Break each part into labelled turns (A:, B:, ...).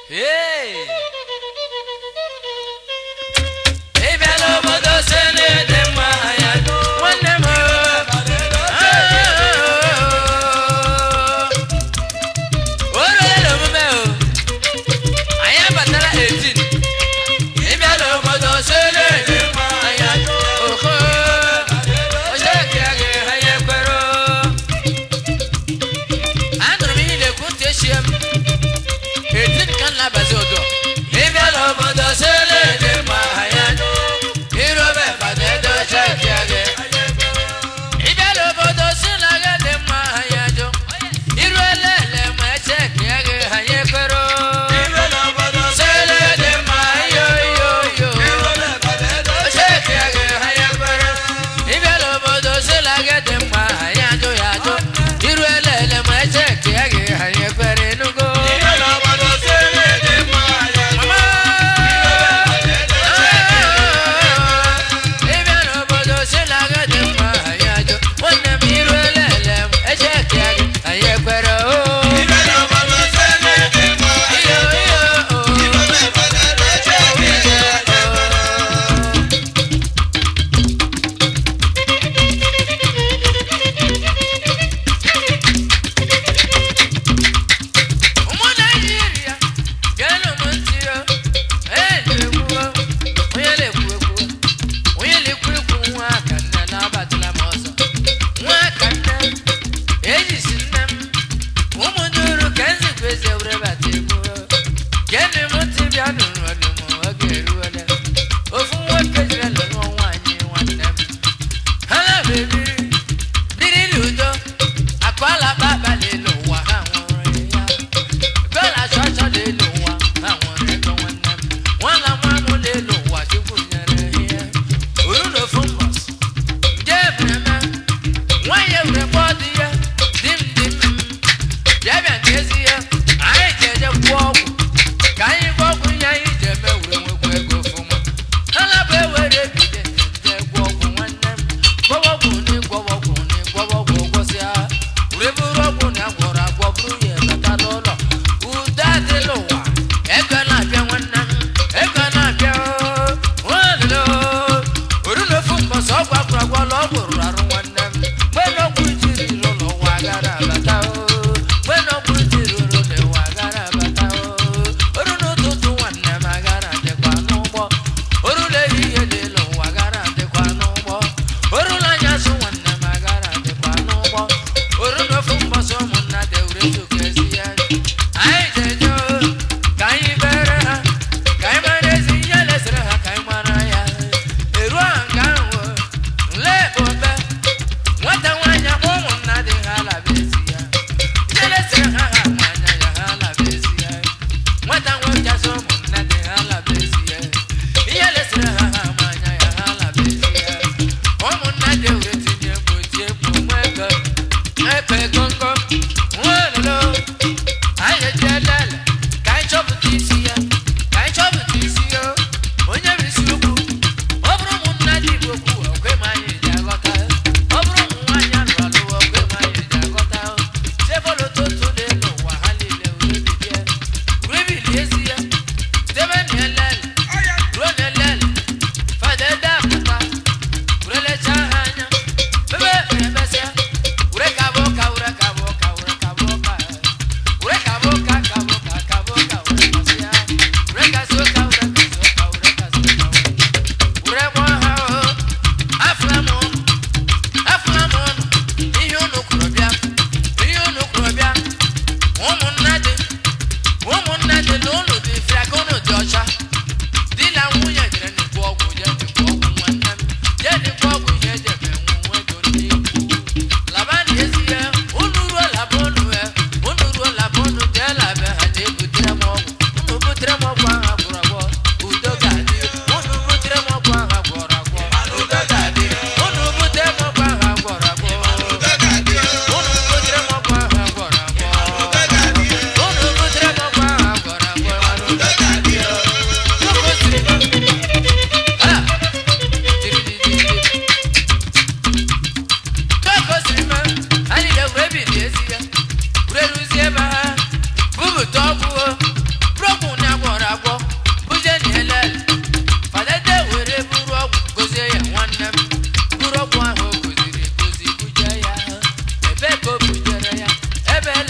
A: Hey! Ị bịa n'obodo si na-ede mma anya, nwanne m o ruola omume o, anyị abatala 18. Ị bịa n'obodo si na-ede mma anya, oko oche gị anyị ekwero. Anụrụ m ihe ị na-ekwu, ntị echie m. 18 ka m na-abazi ụdọ. Ị bịa n'obodo si na-ede mma anya, irobe fada edoche gị. Ị bịa n'obodo si na gị dị mma anya jụ. Iru elele ma eche gị anyị ekwero. Si na-ede mma yo yo yo. Oche gị anyị ekwero. Ị bịa n'obodo si na gị dị mma anyị ajụ ya ajụ. Iru elele ma eche gị anyị ekwere enugo. Mama! Ị bịa n'obodo si na gị dị mma anyị ajụ. Nwanne m iru elele m eche gị anyị ekwere o. Iyo iyo o. Ụmụ Naijiria, geenụ m ntị o. Onye na-ekwu o, onye na-ekwu ekwu, onye na-ekwu ekwu nwa aka nne na-abatala m ọzọ. Nwa aka nne, ejisi nne m, ụmụ ndị uru ka nzikwa eze were bata egwu o. Geenụ m ntị bịa nụrụ olu m, oge eruola. Ofu nwoke jere lụrụ nwaanyị nwanne m. Ha na-ebiri biri n'udo, akụala abalị n'ụwa ha nwụrụ ya. Bela chọchọ n'elu ụwa ha nwụrụ ego nwanne m. Nwana nwa m n'elu ụwa Chukwu nyere ihe. Uru na ofu mbọsị, nje ebreme, nwaanyị ewere kpọọ di ya, di m di m. Bịa bịa nke ezi ya, anyị ji eje gwụọ ọgwụ. Ka anyị gwọ ọgwụ ihe anyị ji eme were nwekwa ego ọfụma. Ha na-abụ ewere ebide nje gwọ ọgwụ nwanne m. Gwọwa ọgwụ na ịgwọwa ọgwụ na ịgwọwa ọgwụ gwọsịa. Were bụrụ ọgwụ na agwọrọ agwọ bụrụ ya bata n'ụlọ. Udo adịla ụwa, ego na-abịa nwanne m, ego na-abịa oo, nwanne oo. Oru na ofu mbọsị ọgwụ agwụrụ agwọ la ọgwụ rụrụ arụ nwanne m. Mgbe na ọgwụ jiri rụrụ n'ụwa gara abata oo. Mgbe na ọgwụ jiri rụrụ n'ụwa gara abata oo. Oru n'ụtụtụ nwanne m agara adịkwa n'ụgbọ. Oru n'ehihie n'elu ụwa gara adịkwa n'ụgbọ. Oru n'anyasị nwanne m agara adịkwa n'ụgbọ. Oru n'ofu mbọsị ụmụnna dị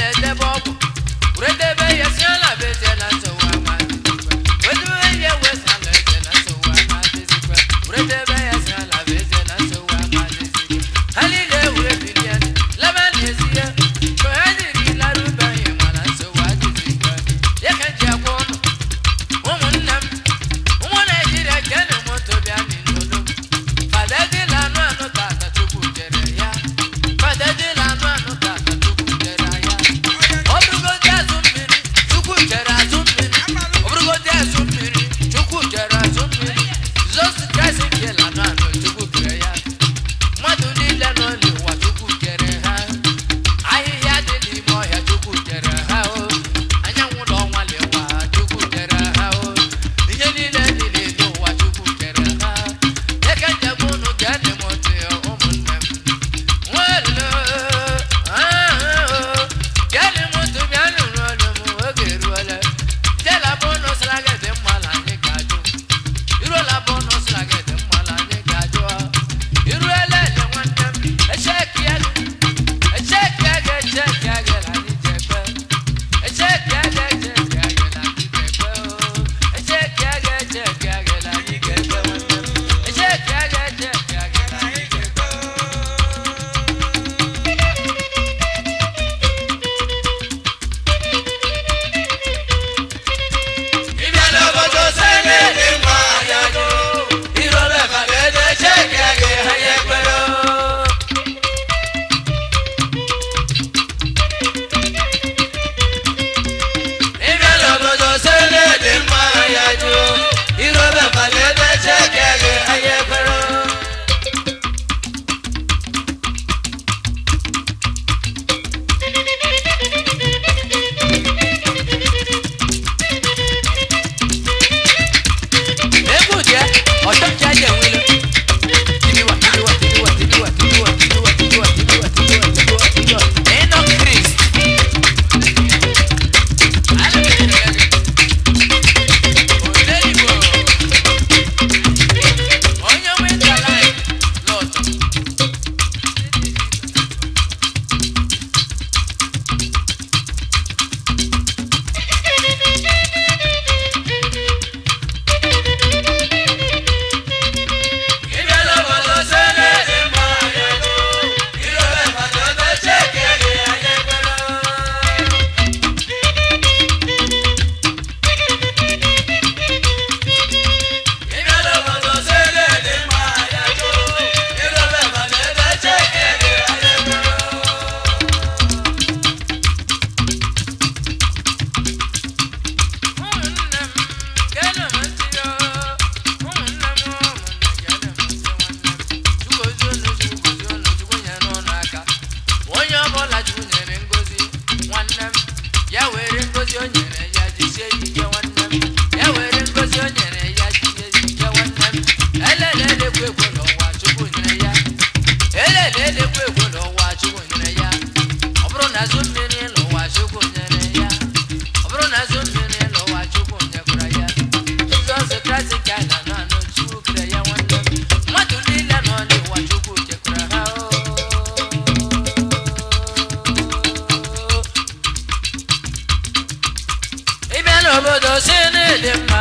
A: na-edebe ọgwụ were debe ya si ala bụ eze na nsogbu ama dịzikwe wedebe ya wesa ala eze na nsogbu ama dịzikwe were debe ya si ala bụ eze na nsogbu ama dịzikwe ha niile were bilie laba n'ezi ya mgbe ha jiri lara ube anyị mana nsogbu adịzikwe ya ka ji agwa ụnụ ụmụnne m ụmụ Naijiria jeenụ moto bịa n'olu fada dịla anụ anụ tata Chukwu jere ya fada dịla anụ anụ tata Chukwu jere ya ọ bụrụgodị azụ mmiri Chukwu jere azụ mmiri ọ bụrụgodị azụ mmiri Chukwu jere azụ mmiri Jizọs Kraịst kele anụ anụ Chukwu kere ya mmadụ niile nọ n'ụwa Chukwu kere ha ahịhịa dị n'ime ọhịa Chukwu kere ha o anyanwụ na ọnwa lewa Chukwu kere ha o ihe niile dị n'elu ụwa Chukwu kere ha eke njem unu geenị m ntị ụmụnne m nwelo geenị m ntị bịa nụrụ olu m oge eruola jela bụ ụnụ sara gị dị mma na anyị ga-ajụ iruola bụ ụnụ sara gị dị mma na anyị ga-ajụ iruola ele nwanne m echeki ya gị echeki ya gị echeki ya gị na anyị ji ekpe echeki ya gị echeki ya gị na anyị ga-ekpe o echeki ya gị echeki ya gị na anyị ga-ekpe nwanne m echeki ya gị echeki ya gị na anyị ga-ekpe
B: Ịbịa n'obodo sị na ịdị mma ya jụ. Irobe fada cheke gị ha ya ekwere. Ịbịa n'obodo sị na ịdị mma ya jụ. Irobe fada cheke gị ha ya ekwere.
A: Egwu dị ọchọchị aja enwele tibiwa tibiwa tibiwa tibiwa tibiwa tibiwa tibiwa tibiwa tibiwa tibiwa tibiwa Enoch Christ. Ana m ekele gị. Odenigbo. Onye nwe Interline Lọtọ.
B: Ịbịa n'obodo sị na ịdị mma ya jụ. Irobe fada cheke gị ha ya ekwere. Ịbịa n'obodo sị na ịdị mma ya jụ. Irobe fada cheke gị ha ya ekwere.
A: Ụmụnne m geenụ m ntị o. Ụmụnne m ụmụnne geenụ m ntị nwanne m. Chukwu gozie unu, Chukwu gozie unu, Chukwu nyere unu aka. Onye ọbụla Chukwu nyere ngozi nwanne m ya were ngozi o nyere ya jisie ya ike nwanne m ya were ngozi o nyere ya jisie ya ike nwanne m elelelekwe ekwe n'ụwa Chukwu nyere ya elelelekwe ekwe n'ụwa Chukwu nyere ya ọ bụrụ na azụ mmiri n'ụwa Chukwu nyere ya ọ bụrụ na azụ mmiri n'ụwa Chukwu nyekwara ya Jizọs Kraịst ka a na-anụ anụ Chukwu kere ya nwanne m mmadụ niile nọ n'ụwa Chukwu chekwara ha o ị bịa n'obodo si na ịdị mma.